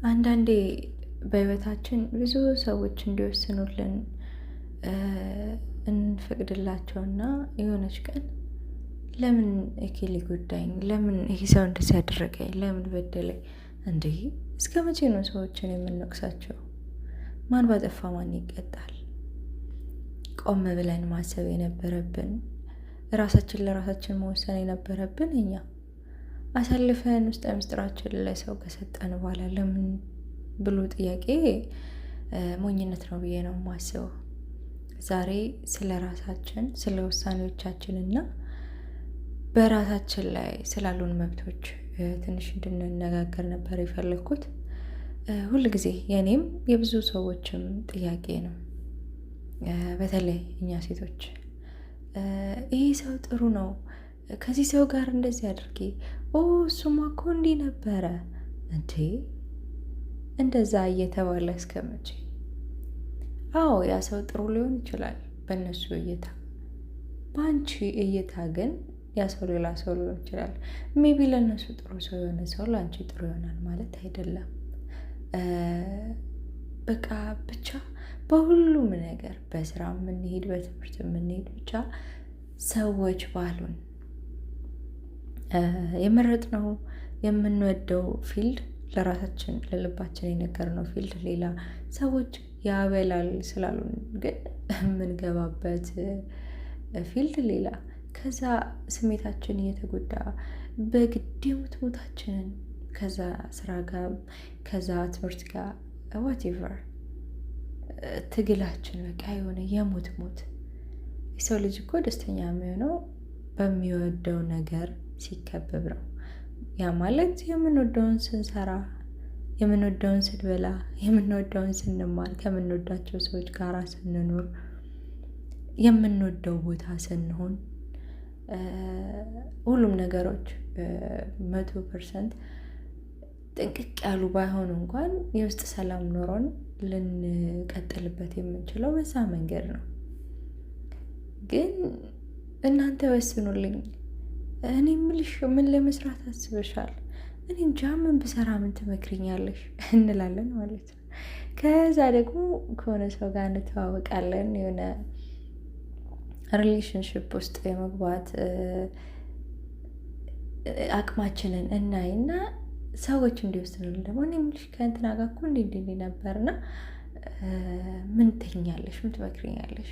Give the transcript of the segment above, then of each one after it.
አንዳንዴ በህይወታችን ብዙ ሰዎች እንዲወስኑልን እንፈቅድላቸውና የሆነች ቀን ለምን እከሌ ጎዳኝ፣ ለምን ይሄ ሰው እንደዚህ ያደረገኝ፣ ለምን በደለኝ፣ እንዴ እስከ መቼ ነው ሰዎችን የምንወቅሳቸው? ማን ባጠፋ ማን ይቀጣል? ቆም ብለን ማሰብ የነበረብን፣ ራሳችን ለራሳችን መወሰን የነበረብን እኛ አሳልፈን ውስጠ ምስጢራችን ለሰው ከሰጠን በኋላ ለምን ብሎ ጥያቄ ሞኝነት ነው ብዬ ነው የማስበው። ዛሬ ስለ ራሳችን፣ ስለ ውሳኔዎቻችን እና በራሳችን ላይ ስላሉን መብቶች ትንሽ እንድንነጋገር ነበር የፈለግኩት። ሁል ጊዜ የእኔም የብዙ ሰዎችም ጥያቄ ነው። በተለይ እኛ ሴቶች ይሄ ሰው ጥሩ ነው፣ ከዚህ ሰው ጋር እንደዚህ አድርጌ፣ ኦ እሱማ እኮ እንዲህ ነበረ እንዴ፣ እንደዛ እየተባለ እስከ መቼ? አዎ፣ ያ ሰው ጥሩ ሊሆን ይችላል በእነሱ እይታ፣ በአንቺ እይታ ግን ያ ሰው ሌላ ሰው ሊሆን ይችላል። Maybe ለእነሱ ጥሩ ሰው የሆነ ሰው ለአንቺ ጥሩ ይሆናል ማለት አይደለም። በቃ ብቻ በሁሉም ነገር፣ በስራ የምንሄድ፣ በትምህርት የምንሄድ፣ ብቻ ሰዎች ባሉን የመረጥነው የምንወደው field፣ ለራሳችን ለልባችን የነገርነው field ሌላ፣ ሰዎች ያበላል ስላሉን ግን የምንገባበት field ሌላ። ከዛ ስሜታችን እየተጎዳ በግድ የሙት ሞታችንን ከዛ ስራ ጋር፣ ከዛ ትምህርት ጋር፣ whatever ትግላችን በቃ የሆነ የሞት ሞት። የሰው ልጅ እኮ ደስተኛ የሚሆነው በሚወደው ነገር ሲከበብ ነው። ያ ማለት የምንወደውን ስንሰራ፣ የምንወደውን ስንበላ፣ የምንወደውን ስንማር፣ ከምንወዳቸው ሰዎች ጋር ስንኖር፣ የምንወደው ቦታ ስንሆን፣ ሁሉም ነገሮች 100% ጥንቅቅ ያሉ ባይሆኑ እንኳን የውስጥ ሰላም ኖሮን ልንቀጥልበት የምንችለው በዛ መንገድ ነው። ግን እናንተ ወስኑልኝ። እኔ የምልሽ ምን ለመስራት አስበሻል? እኔ እንጃ፣ ምን ብሰራ ምን ትመክሪኛለሽ? እንላለን ማለት ነው። ከዛ ደግሞ ከሆነ ሰው ጋር እንተዋወቃለን፣ የሆነ relationship ውስጥ የመግባት አቅማችንን እናይና ሰዎች እንዲወስኑልን ደግሞ እኔ የምልሽ ከእንትና ጋር እኮ እንዲህ እንዲህ ነበርና ምን ትይኛለሽ? ምን ትመክሪኛለሽ?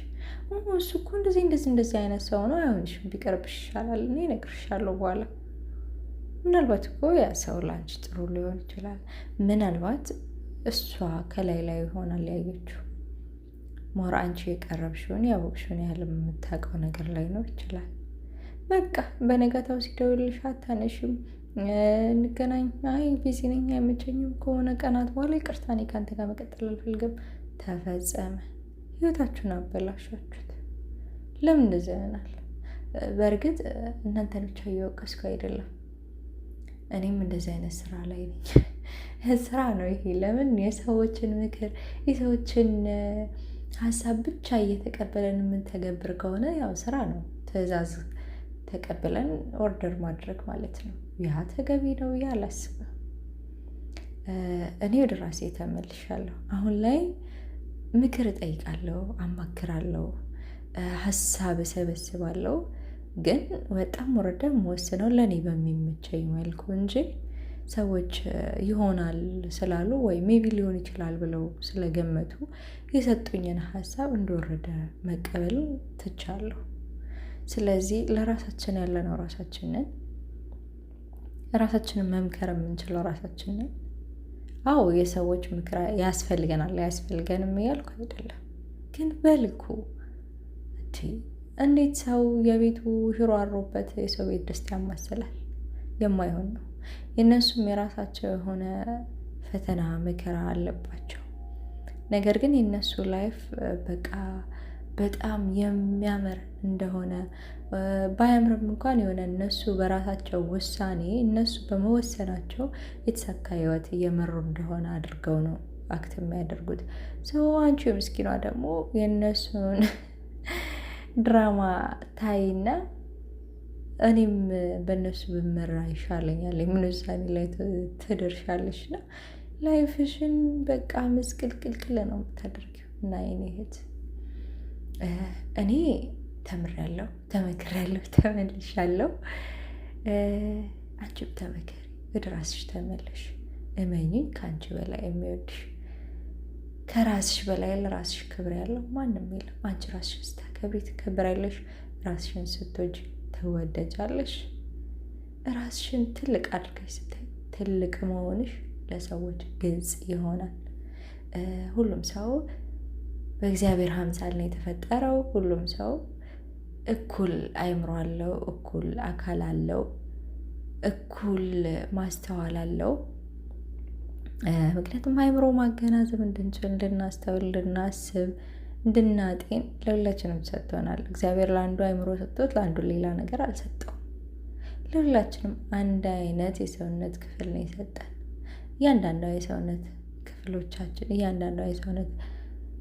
እሱ እኮ እንደዚህ እንደዚህ እንደዚህ አይነት ሰው ነው፣ አይሆንሽም፣ ቢቀርብሽ ይሻላል፣ እኔ እነግርሻለሁ በኋላ። ምናልባት እኮ ያ ሰው ላንቺ ጥሩ ሊሆን ይችላል። ምናልባት እሷ ከላይ ላይ ይሆናል ያየችው። More አንቺ የቀረብሽውን ያወቅሽውን ያህል የምታውቀው ነገር ላይኖር ይችላል። በቃ በነጋታው ሲደውልልሽ አታነሺም። እንገናኝ፣ አይ busy ነኝ፣ አይመቸኝም። ከሆነ ቀናት በኋላ ይቅርታ፣ እኔ ከአንተ ጋር መቀጠል አልፈልግም። ተፈጸመ። ህይወታችሁን አበላሻችሁት። ለምን እንደዚያ ይሆናል? በእርግጥ እናንተን ብቻ እየወቀስኩ አይደለም። እኔም እንደዚህ አይነት ስራ ላይ ነኝ። ስራ ነው ይሄ። ለምን የሰዎችን ምክር፣ የሰዎችን ሀሳብ ብቻ እየተቀበለን የምንተገብር ከሆነ ያው ስራ ነው። ትዕዛዝ ተቀብለን order ማድረግ ማለት ነው። ያ ተገቢ ነው ብዬ አላስብም። እኔ ወደ ራሴ ተመልሻለሁ። አሁን ላይ ምክር እጠይቃለሁ፣ አማክራለሁ፣ ሀሳብ እሰበስባለሁ። ግን ወጣም ወረደ የምወስነው ለእኔ በሚመቸኝ መልኩ እንጂ ሰዎች ይሆናል ስላሉ ወይ maybe ሊሆን ይችላል ብለው ስለገመቱ የሰጡኝን ሀሳብ እንደወረደ መቀበል ትቻለሁ። ስለዚህ ለራሳችን ያለነው ራሳችንን፣ ራሳችንን መምከር የምንችለው ራሳችንን። አዎ፣ የሰዎች ምክር ያስፈልገናል፣ አያስፈልገንም እያልኩ አይደለም። ግን በልኩ። እንዴት ሰው የቤቱ ሽሮ አሮበት የሰው ቤት ድስት ያማስላል? የማይሆን ነው። የእነሱም የራሳቸው የሆነ ፈተና መከራ አለባቸው። ነገር ግን የእነሱ life በቃ በጣም የሚያምር እንደሆነ፣ ባያምርም እንኳን የሆነ እነሱ በራሳቸው ውሳኔ፣ እነሱ በመወሰናቸው የተሳካ ህይወት እየመሩ እንደሆነ አድርገው ነው act የሚያደርጉት። So አንቺ ምስኪኗ ደግሞ የእነሱን ድራማ ታይና እኔም በእነሱ ብመራ ይሻለኛል የሚል ውሳኔ ላይ ትደርሻለሽ እና Life ሽን በቃ ምስቅልቅልቅል ነው የምታደርጊው። እና የኔ እህት እኔ ተምሬያለሁ፣ ተመክሬያለሁ፣ ተመልሻለሁ። አንቺም ተመከሪ፣ ወደ ራስሽ ተመለሽ። እመኚኝ፣ ከአንቺ በላይ የሚወድሽ፣ ከራስሽ በላይ ለራስሽ ክብር ያለው ማንም የለም። አንቺ ራስሽን ስታከብሪ ትከበሪያለሽ። ራስሽን ስትወጂ ትወደጃለሽ። ራስሽን ትልቅ አድርገሽ ስታይ ትልቅ መሆንሽ ለሰዎች ግልጽ ይሆናል። ሁሉም ሰው በእግዚአብሔር አምሳል ነው የተፈጠረው። ሁሉም ሰው እኩል አይምሮ አለው፣ እኩል አካል አለው፣ እኩል ማስተዋል አለው። ምክንያቱም አይምሮ ማገናዘብ እንድንችል፣ እንድናስተውል፣ እንድናስብ፣ እንድናጤን ለሁላችንም ሰጥቶናል። እግዚአብሔር ለአንዱ አይምሮ ሰጥቶት ለአንዱ ሌላ ነገር አልሰጠውም። ለሁላችንም አንድ አይነት የሰውነት ክፍል ነው የሰጠን። እያንዳንዷ የሰውነት ክፍሎቻችን፣ እያንዳንዷ የሰውነት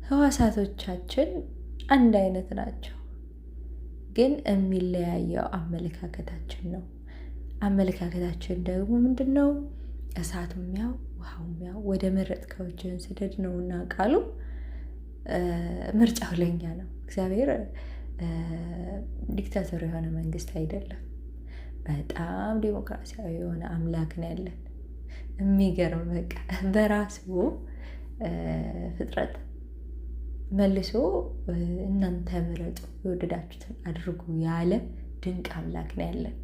ህዋሳቶቻችን አንድ አይነት ናቸው። ግን የሚለያየው አመለካከታችን ነው። አመለካከታችን ደግሞ ምንድን ነው? እሳቱም ያው ውሃውም ያው፣ ወደ መረጥከው እጅህን ስደድ ነውና ቃሉ። ምርጫው ለኛ ነው። እግዚአብሔር dictator የሆነ መንግስት አይደለም። በጣም ዲሞክራሲያዊ የሆነ አምላክ ነው ያለን። የሚገርም፣ በቃ በራሱ ፍጥረት መልሶ እናንተ ምረጡ፣ የወደዳችሁትን አድርጉ ያለ ድንቅ አምላክ ነው ያለን።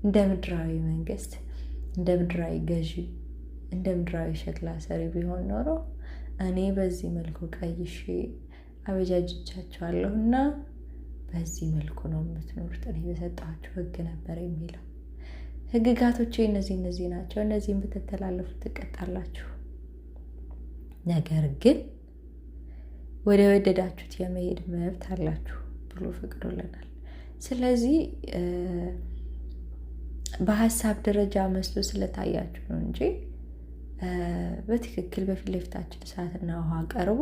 እንደ ምድራዊ መንግስት፣ እንደ ምድራዊ ገዢ፣ እንደ ምድራዊ ሸክላ ሰሪ ቢሆን ኖሮ እኔ በዚህ መልኩ ቀይሼ አበጃጅቻቸዋለሁ እና በዚህ መልኩ ነው የምትኖሩት፣ እኔ በሰጠኋችሁ ህግ ነበር የሚለው። ህግጋቶቼ እነዚህ እነዚህ ናቸው፣ እነዚህን ብትተላለፉ ትቀጣላችሁ። ነገር ግን ወደ ወደዳችሁት የመሄድ መብት አላችሁ ብሎ ፈቅዶልናል። ስለዚህ በሀሳብ ደረጃ መስሎ ስለታያችሁ ነው እንጂ በትክክል በፊት ለፊታችን እሳትና ውሃ ቀርቦ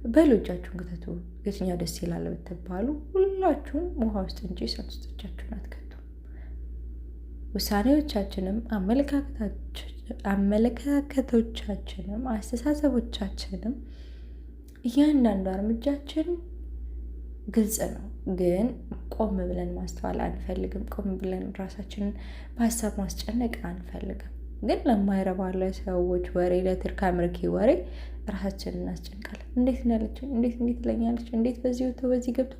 በሉ እጃችሁን ክተቱ፣ የትኛው ደስ ይላል ብትባሉ ሁላችሁም ውሃ ውስጥ እንጂ እሳት ውስጥ እጃችሁን አትከቱም። ውሳኔዎቻችንም አመለካከቶቻችንም አስተሳሰቦቻችንም እያንዳንዱ እርምጃችን ግልጽ ነው። ግን ቆም ብለን ማስተዋል አንፈልግም። ቆም ብለን ራሳችንን በሀሳብ ማስጨነቅ አንፈልግም። ግን ለማይረባ ለሰዎች ወሬ፣ ለትርካ ምርኪ ወሬ ራሳችንን እናስጨንቃለን። እንዴት እንዳለችው፣ እንዴት እንዴት ትለኛለች፣ እንዴት በዚህ ወጥቶ በዚህ ገብቶ፣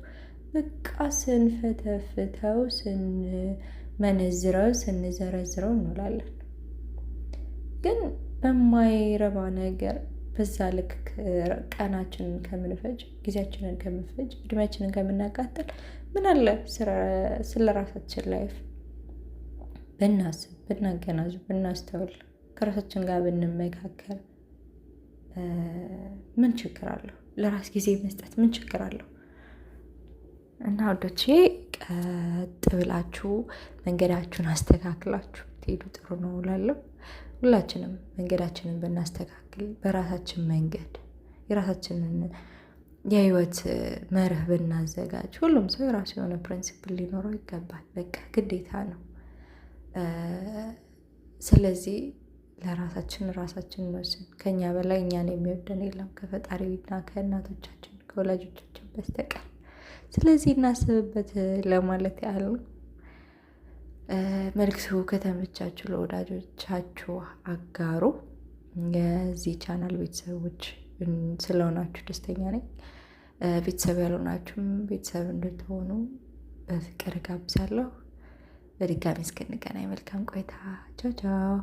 በቃ ስንፈተፍተው፣ ስንመነዝረው፣ ስንዘረዝረው እንውላለን። ግን በማይረባ ነገር በዛ ልክ ቀናችንን ከምንፈጅ፣ ጊዜያችንን ከምንፈጅ፣ እድሜያችንን ከምናቃጥል ምን አለ ስለ ራሳችን life ብናስብ፣ ብናገናዝብ፣ ብናስተውል፣ ከራሳችን ጋር ብንመካከር ምን ችግር አለው? ለራስ ጊዜ መስጠት ምን ችግር አለው? እና ውዶቼ፣ ቀጥ ብላችሁ መንገዳችሁን አስተካክላችሁ ብትሄዱ ጥሩ ነው እላለሁ። ሁላችንም መንገዳችንን ብናስተካክል፣ በራሳችን መንገድ የራሳችንን የህይወት መርህ ብናዘጋጅ፣ ሁሉም ሰው የራሱ የሆነ principle ሊኖረው ይገባል። በቃ ግዴታ ነው። ስለዚህ ለራሳችን ራሳችን እንወስን። ከኛ በላይ እኛን የሚወደን የለም ከፈጣሪና ከእናቶቻችን ከወላጆቻችን በስተቀር። ስለዚህ እናስብበት ለማለት ያህል ነው። መልዕክቱ ከተመቻችሁ ለወዳጆቻችሁ አጋሩ። የዚህ ቻናል ቤተሰቦች ስለሆናችሁ ደስተኛ ነኝ። ቤተሰብ ያልሆናችሁም ቤተሰብ እንድትሆኑ በፍቅር ጋብዛለሁ። በድጋሚ እስክንገናኝ መልካም ቆይታ። ቻው ቻው።